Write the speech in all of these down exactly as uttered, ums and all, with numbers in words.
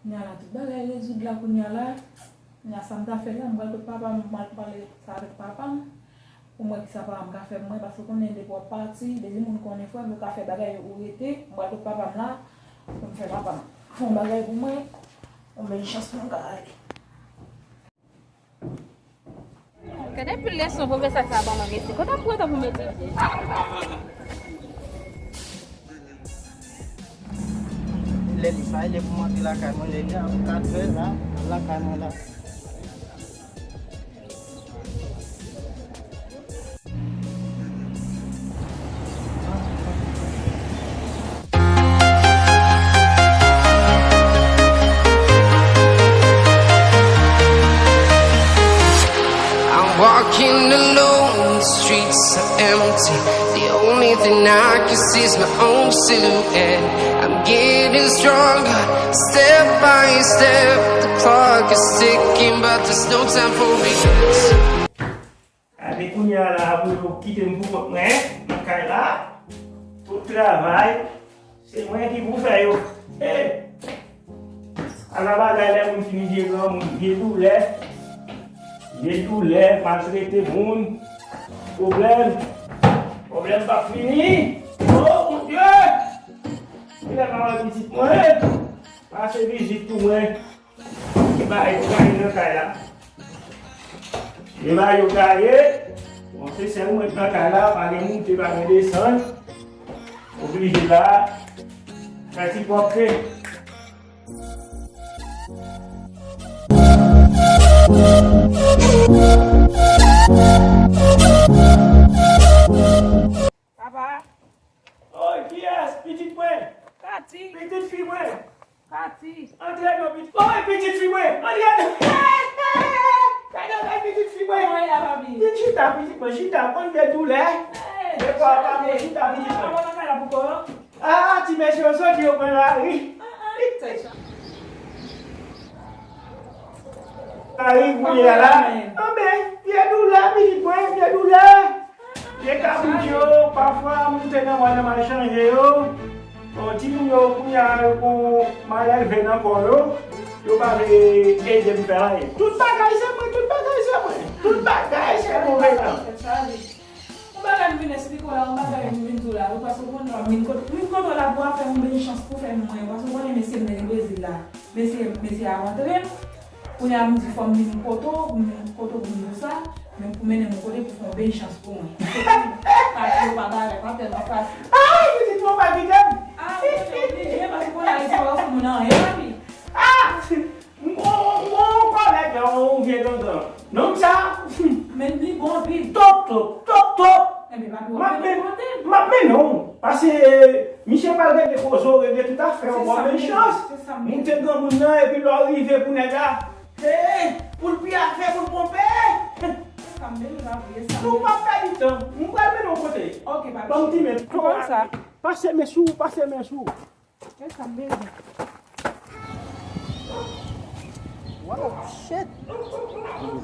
Kounye a la, tout bagay rezoud la kounye a la. Kounye a, sa m ta fè la, m pral kot papa m, m pral pale sa avèk papa m. Pou m wè kisa papa m ka fè pou mwen, paske w konnen depi w ap pati, depi moun konnen frè m, yo ka fè bagay, ou rete, m pral kot papa m la, pou m fè papa m fè yon bagay pou mwen, yon bèl chans pou m ka ale. Gade pil leson pwofesè sa ban mwen, mesye. Kote m pran tan pou m etidye? Lè li sa, lè pou m antre lakay mwen, lè li a katrè la, lakay mwen la. I'm walking alone, the streets are empty. The only thing I can see is my own silhouette. I'm getting stronger, step by step. The clock is ticking, but there's no time for regrets. Gade kounye a la, pou yo kite m pou kont mwen nan kay la. Tout travay, se mwen ki pou fè yo. Hey! Ala bagay lè moun fini vye granmoun, vye doulè. Vye doulè, maltrete moun. Pwoblèm. Pwoblèm p ap fini. Oh, mon Dieu! Kilè m a wè pitit mwen? Pase vizit pou mwen. Gen bagay yo gaye nan kay la. Gen bagay yo gaye. Bon, se sèl mwen k nan kay la, pa gen moute, pa gen desann. Oblije la. Fè ti pwòpte. Papa. Oy, kiyès? Pitit mwen. Kati. Pitit fi mwen. Kati. Antre non, pitit. Oy, pitit fi mwen. Antre non. Kade, kade, pitit fi mwen. Mwen la, papi. Vin chita, pitit mwen, chita. Konn gen doulè. Hey, chita, pitit mwen. Chita, chita, chita. Mwen nan kay la pou kò. Ah, ti mesye yo soti, yo pran lari. Ah, ah. Sa ri kounye a la. Anben, vye doulè, pitit mwen, vye doulè. Vye kabrit yo, pafwa, moun te nan mwa nan mal chanje yo. Bon, timoun yo, kounye a, yo gon mal elve nan kò yo. Yo pa vle ede m fè anyen. Tout bagay se mwen, tout bagay se mwen. Tout bagay se mwen menm. Yon bagay m vin esplike w la, yon bagay m vin di w la, wi, paske w konnen w ap vin kote, vin kote w la pou w ap fè yon bèl chans pou fè mwen, paske w konnen mesye m nan Brezil la. Mesye, mesye a rantre, kounye a m di fò m vin kote w, pou m vin kote w pou m di w sa, men pou mennen m yon kote pou fè yon bèl chans pou mwen. Se pa, pa, pa, pa, pa tèlman fasil. Ah, pitit mwen pa kite m. Ah, mwen te oblije, paske kounye a, li pa ofri mwen anyen, papi. Ah! M gon, m gon kòlèg la, yon vye gangan. Nonm sa, men li bon anpil. Top, top, top, top. M ap men, m ap men non. Paske misye pral regle koze w, regle tout afè w, bon, men chans. Moun te granmoun nan, epi lè w rive pou nèg la, hey, pou l pi afè, pou l ponpe. Nou p ap pèdi tan. M pral mennen w kote. Ban m ti men. Pase men sou, pase men sou. Kèt sa m bezwen. Wow, shit! Bon,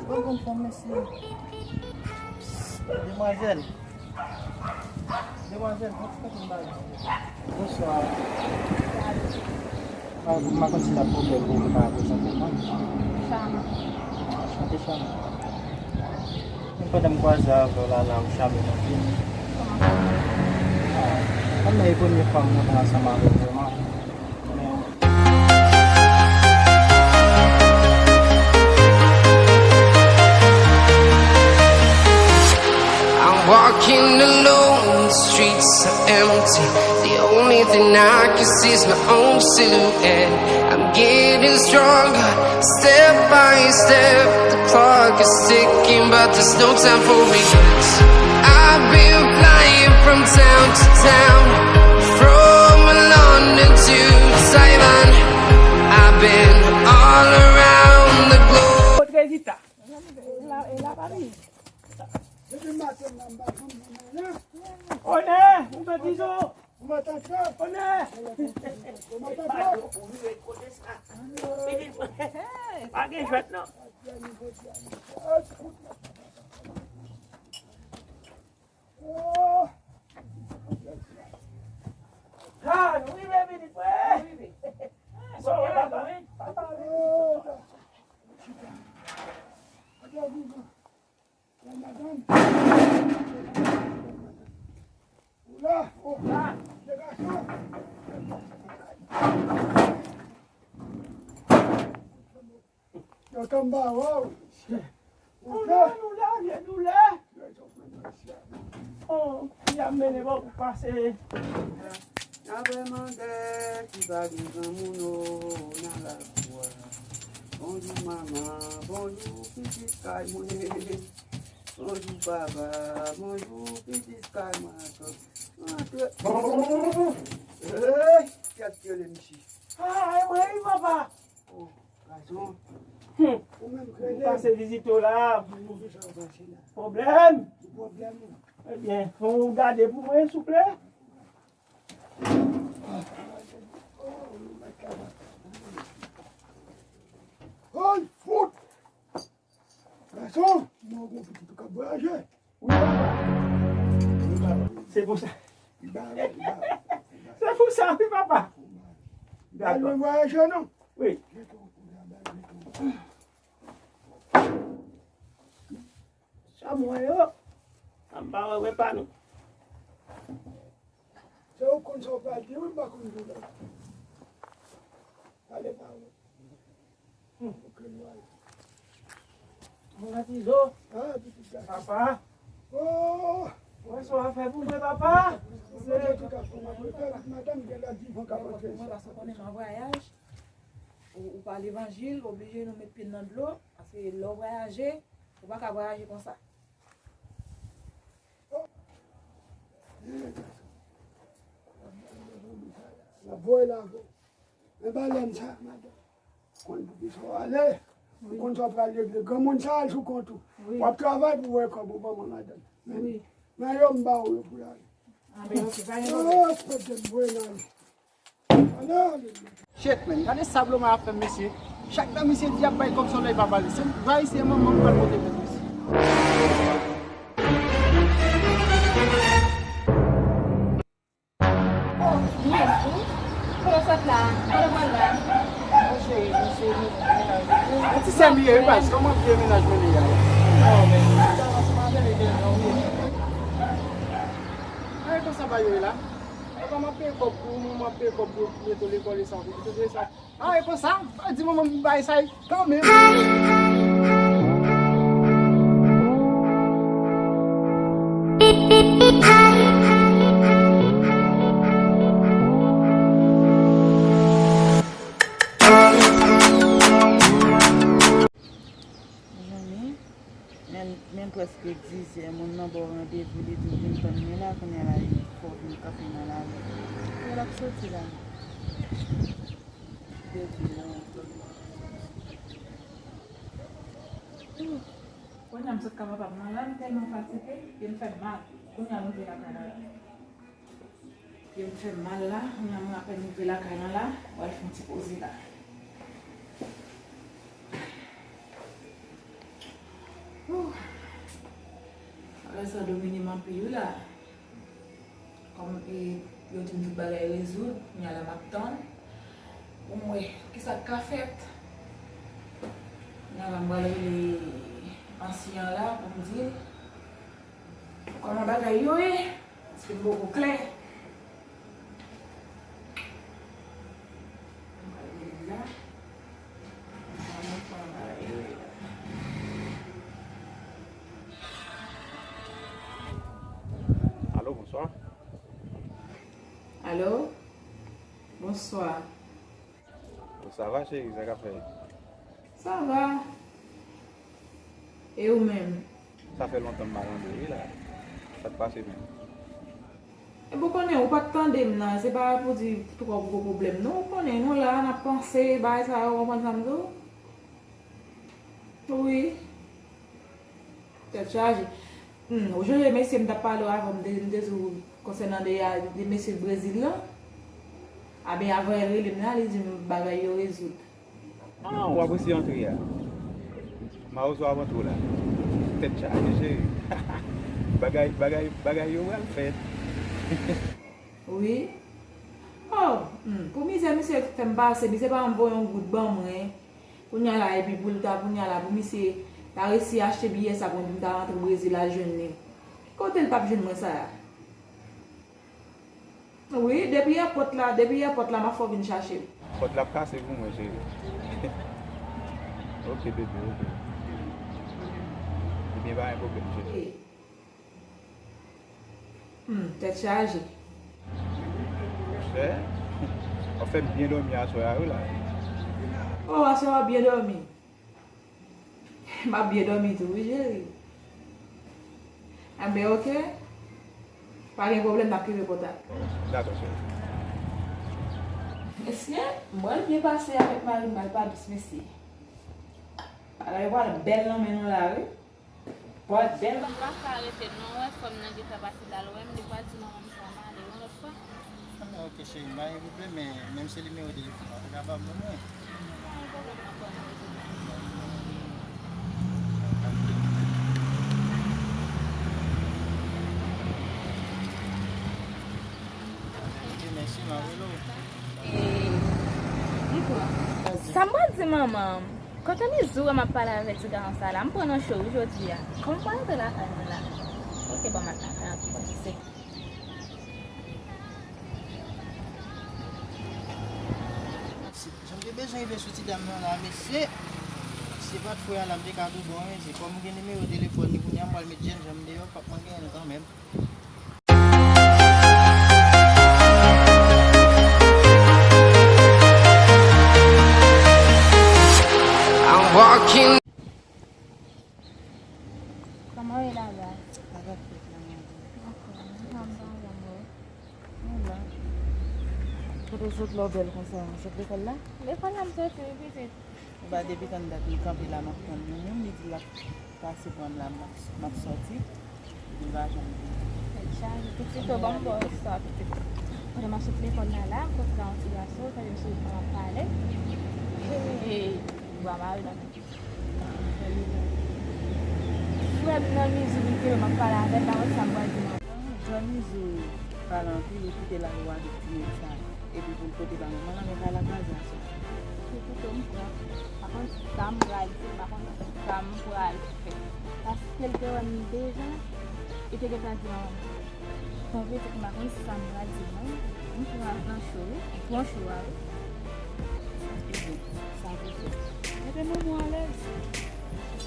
bon, bon, mèsi. Demwazèl. Demwazèl, bon, ti kote m bay. Bonswa. Ah, m pa konn si l ap pwoblèm pou ou pa prezante mwen. Chama. Chante, Chama. Menm pandan m kwaze avè w la, la ou chame m anpil. Kòman sa? Ah, kòm nan e premye fwa m monte ansanm avè w vrèman. Men, I'm Walking alone, the streets are empty. The only thing I can see is my own silhouette. I'm getting stronger, step by step. The clock is ticking, but there's no time for regrets. I've been flying from town to town, from London to Taiwan. I've been all around the globe. Kote Revita? E la, e la pa vini. Depi maten m nan, m pa janm jwenn anyen. Onè, ou mèt Izo. Ou mèt antre. Onè. Ou mèt antre. Pa gen jwèt non. Oh. Ha, nou rive vini, frè. Sa w wè papa? Papa, oh. Madanm. Ou la, oh, de gason. Yo tann ba wè w. Ou la, nou la, vye doulè. Oh, y ap mennen bon pou pase. Apre mandè ki pa gen granmoun o nan lakou a. Bonjou manman, bonjou pitit kay mwen. Bonjou papa, bonjou pitit kay mwen ankò. Antre. Hey, kèt rele misye. Ah, e mwen wi papa. Oh, gason. Hmm. Ou menm ki rele. Pase vizite w la. Pou kisa w pase la? Pwoblèm. Ki pwoblèm ou? Ebyen, fò w gade pou mwen, souple. Oy, fout! Gason, mwen gon pitit ou k ap vwayaje. Wi, papa. Wi, papa. Se pou sa. Li bare, li bare. Se pou sa, wi, papa. Dakò. Mwen vwayaje, non? Wi. Sa mwen yo, sa m pa wè, wè pa nou. Se ou konn sa w pral di, wi, m pa konn di w la. Pale pa ou. Hmm. Oke, nou ale. Mwen Tizo. Ah, pitit gason. Papa. Oh! Wè sa w a fè pou mwen, papa. Mwen tout a fè, mwen fè, madanm gen la divan k ap antre. Mwen pase konnen m an vwayaj. Ou, ou pa levanjil, oblije nou met pye n nan dlo, paske lè w vwayaje, ou pa ka vwayaje konsa. L ap voye lago. Men balèn sa, madanm. Konn pou kisa w ale. Ou konn sa w pral regle. Granmoun sa al sou kont ou. Wi. W ap travay pou w wè kòb ou ban mwen, madanm. Men, wi. Men yo m ba ou yo pou l ale. Ah, men ok, pa gen pwoblèm. Oh, pèp de m voye l ale. Shit, man. Gade sa Bloma ap fè m, mesye. Chak tan misye di ap bay kòb solèy pa pale. Se m va isi manman m pral pote plent, mesye. Oh, yes, wi. Kote w sot la? Kote w pral la? Mon cheri, misye vini nan menaj mwen. Yon ti sè m li ye, wi, baz. Kòman vye menaj mwen li ye a? Oh, men, sa va, se pa vye, li bèl jan, wi. Ay, konsa bagay yo ye la. Papa, m ap peye kòb pou ou, m ap peye kòb pou yo mete w lekòl e sa, pou tout e sa. Ah, e konsa? Pa di manman m bay sa kanmenm. Mezanmi, men, men prèske dizè, moun nan ba w randevou, li di w vin tann mwen la, kounye a la, fò w vin kanpe nan lari. Kote l ap soti la? Bebe, non. Kounye a m sot kay papa m nan la, m tèlman fatige, pye m fè m mal. Kounye a m rive lakay la la. Pye m fè m mal la, kounye a mwen apèn rive lakay lan la, m pral fè yon ti poze la. Ouh. Bagay sa domine m anpil wi la. Kòm, e, yo di m tout bagay rezoud, kounye a la m ap tann pou m wè kisa k ka fèt. Kounye a la m pral rele ansyen an la pou m di l kòman bagay yo ye, paske m poko klè. M pral rele l la, m pral montre kòman bagay yo ye la. Alo? Bonswa. Sa va, cheri? Sa k ap fèt? Sa va. E ou menm? Sa fè lontan m pa tande w, wi, la. Sa k pase menm? E bon, konnen, ou pa t tande m nan, se pa pou di twòp gwo pwoblèm, non. Ou konnen, nou la, n ap panse, bagay sa yo, ou konprann sa m di w? Wi. Tèt chaje. Hmm, ou sonje mesye m t ap pale w avan, m te, m te di w konsènan de, de mesye Brezil lan? A ben, avan l rele m la, li di m bagay yo rezoud. Ah, w ap resi antre a. Mawozo ap antre w la. Tèt chaje, cheri. Bagay, bagay, bagay yo pral fèt. Wi. Oh, hmm, pou mizè misye fè m pase, misye pa janm voye yon goud ban mwen. Kounye a la, epi pou l ta, kounye a la, pou misye ta resi achte biyè sa pou m ta rantre Brezil al jwenn li. Ki kote l t ap jwenn mwen sa a? Wi, depi èpòt la, depi èpòt la, m ap fè w vin chache m. Pòt la ap kase pou mwen, cheri. Ok, bebe, ok. Ebyen, pa gen pwoblèm, cheri. Wi. Hmm, tèt chaje. Monchè, w ap fè m byen dòmi aswè a, wi, la. Oh, aswè w ap byen dòmi. M ap byen dòmi tou, wi, cheri. Enben, ok. Pa gen pwoblèm, n ap kenbe kontak. Dakò, cheri. Mesye, m wè l byen pase avèk mari m, mari m pa dous, mesye. Bagay yo pral bèl nan men nou la, wi. Pral bèl. M pa ka rete non, wè, frè m nan gentan pase la, l wè m, li pral di manman m sa m ale yon lòt fwa. Ah, ok, cheri, m pa gen pwoblèm, men menm se nimewo telefòn nan, ou te ka ba m nan mwen. Ok, mèsi, m ap rele w. Sa m pral di manman m? Kote Mizou wè m ap pale avèk ti gason sa la? M pran nan cho wi jodi a. Kòman m pral antre lakay mwen la? Ok, ban m al lakay an tou, se Jan m te bezwen rive sou ti dam nan la, mesye. Si se pa t frè a la, m te ka tou bon, mesye. Kòm m gen nimewo telefòn li, kounye a m pral met jènjan m deyò, p ap manke anyen kanmenm. I'm walking. Kòman w ye laba? Sa k ap fèt la, madanm? Ok, m pa ansanm avè w. Mwen la. Kote w sot la w bèl konsa? W sot lekòl la? Lekòl la m soti wi pitit. Ou pa depi kann dat li kanpe la m ap tann nou menm, li di l ap pase pran m la, m ap, m ap sòti. Li pa janm vini. Tèt chaje, pitit, ou ban m ba w istwa pitit. Pandan m ap sot lekòl la la, m kontre a yon ti gason, tande m sou telefòn ap pale. Hey, m bwa mari nan Frè m nan Mizou vin kenbe m ap pale avè l, m pa konn sa m pral di manman. Jan Mizou pale anpil, ou kite l al wè avèk ti nèg sa. Epi pou l pote ba manman l, men kay la kraze aswè. Se kouto m pran. M pa konn sa m pral di, m pa konn sa m pral fè. Paske l te wè m deja, li te gentan di manman m. Bon, pitit, m pa konn sa m pral di non. M pran nan cho wi. M pran cho a wi. Ebyen, sa pou fè. Mete manman w alèz.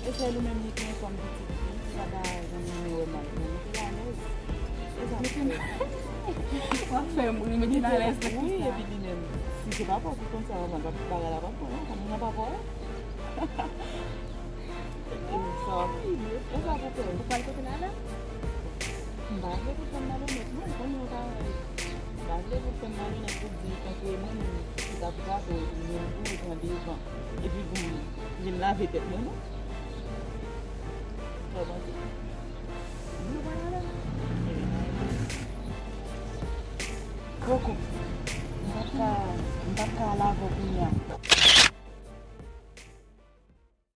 E sèl ou menm li gen kòm pitit li, li pa ta janm renmen wè mal. Bon, mete l alèz. E sa pou fè. W ap fè m ri, mete l alèz nan kisa? Wi, epi li menm, si se papa w ki konn sa, manman, bagay la p ap bon non, kòm li nan papa w. Sa w ap ri. E sa pou fè. Ou pral kote l alè? M pa vle pou l fè m malonèt non, konn yon bagay. M pa vle pou l fè m malonèt pou di tankou e mwen menm ki t ap drape w epi m vin boure pran devan epi pou m vin lave tèt mwen non. Sa w panse? Koko, m p ap ka, m p ap ka al avè w kounye a.